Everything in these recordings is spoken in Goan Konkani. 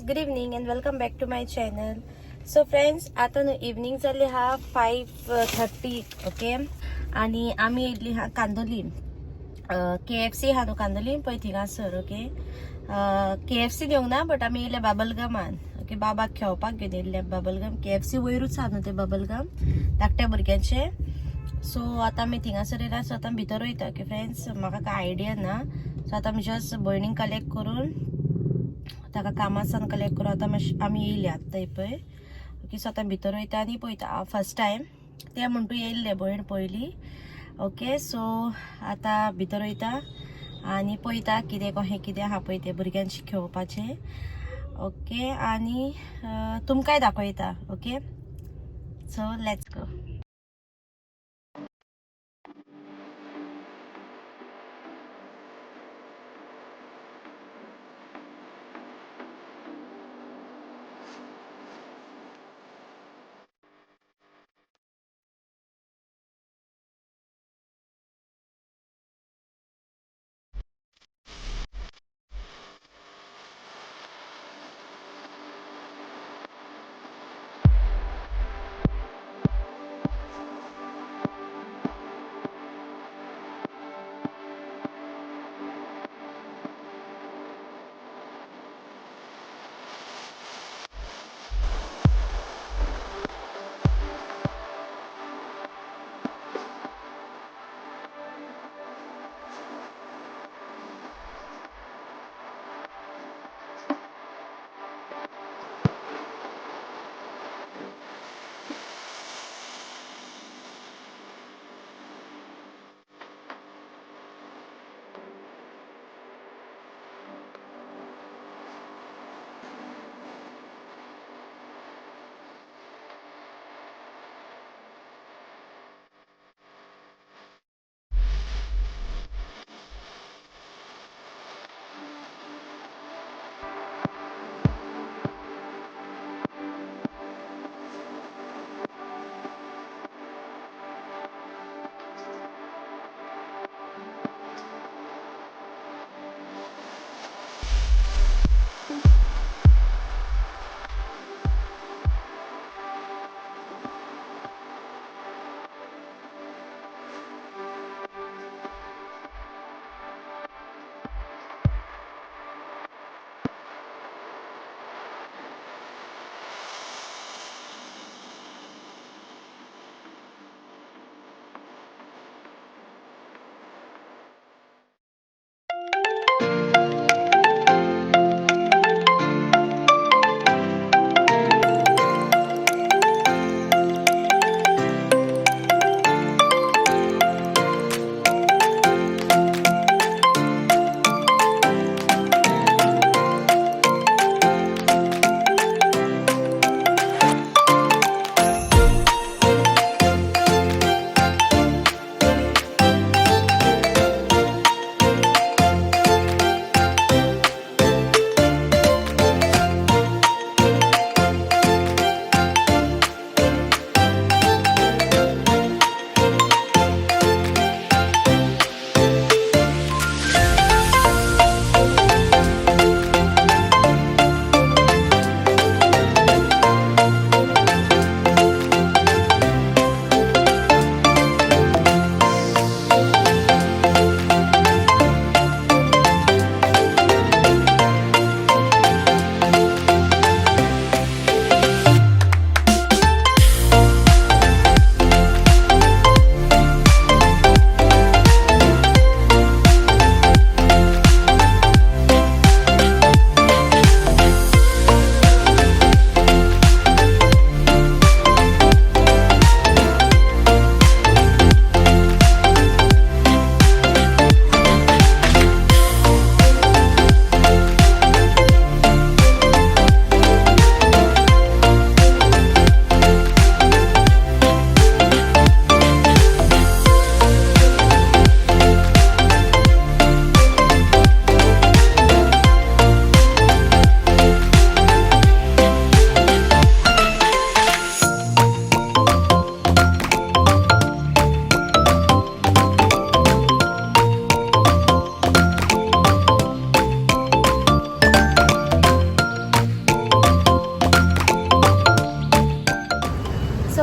Good evening and welcome back to my channel. So friends, आतां न्हू इवनींग जाल्ली आहा 5:30. ओके, आनी आमी येयल्ली आहा कांदोली. केएफसी आहा न्हू कांदोली पळय थिंगासर. ओके, केएफसी घेवंक ना, बट आमी येयले बाबलगमान. ओके, बाबाक खेळपाक घेवन येयल्ले बाबलगम. केएफसी वयरूच आहा न्हू ते बाबलगम धाकट्या भुरग्यांचे. सो आतां आमी थिंगासर येयला. सो आतां भितर वयता. ओके फ्रेंड्स, म्हाका कांय आयडिया ना. सो आतां आमी जस्ट भयणीक कलेक्ट करून, ताका कामासान कलेक्ट करून आतां मातशें आमी येयले आत्तां पळय. ओके, सो आतां भितर वयता आनी पळयता. फर्स्ट टायम ते म्हणटू येयल्ले भयण पयली. ओके, सो आतां भितर वयता आनी पळयता कितें कशें कितें आहा पळय तें भुरग्यांशी खेळपाचें. ओके, आनी तुमकांय दाखयता. Okay, so let's go.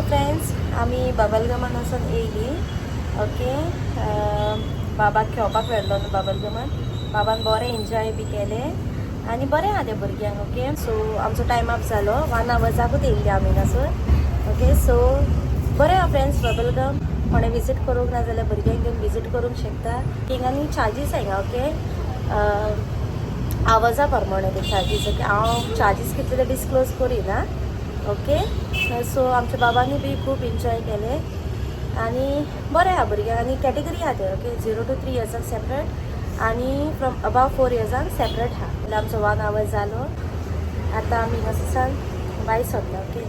So friends, आमी बबलगमान वचून येयली, ओके. बाबाक खेळपाक व्हेल्लो न्हू बबलगमान. बाबान बरें एन्जॉय बी केलें आनी बरें आहा तें भुरग्यांक. ओके, सो आमचो टायम अप जालो. वन आवर्साकूच येयल्ली आमी हांगासर. ओके, सो बरें आहा फ्रेंड्स, बबलगम कोणें विजीट करूंक ना जाल्यार भुरग्यांक घेवन विजीट करूंक शकता. हिंगा न्ही चार्जीस हिंगा, ओके, आवाजा प्रमाणे ते चार्जीस. ओके, हांव चार्जीस कितले ते डिस्क्लोज करिना. ओके, सो आमच्या बाबांनी बी खूब एन्जॉय केलें आनी बरें आहा भुरग्यांक. आनी कॅटेगरी आहा ते, ओके, 0 टू 3 इयर्सांक सेपरेट आनी फ्रॉम अबाव 4 इयर्सांक सेपरेट आहा. म्हणल्यार आमचो वन our जालो. आतां आमी हांगासर भायर सरता. ओके.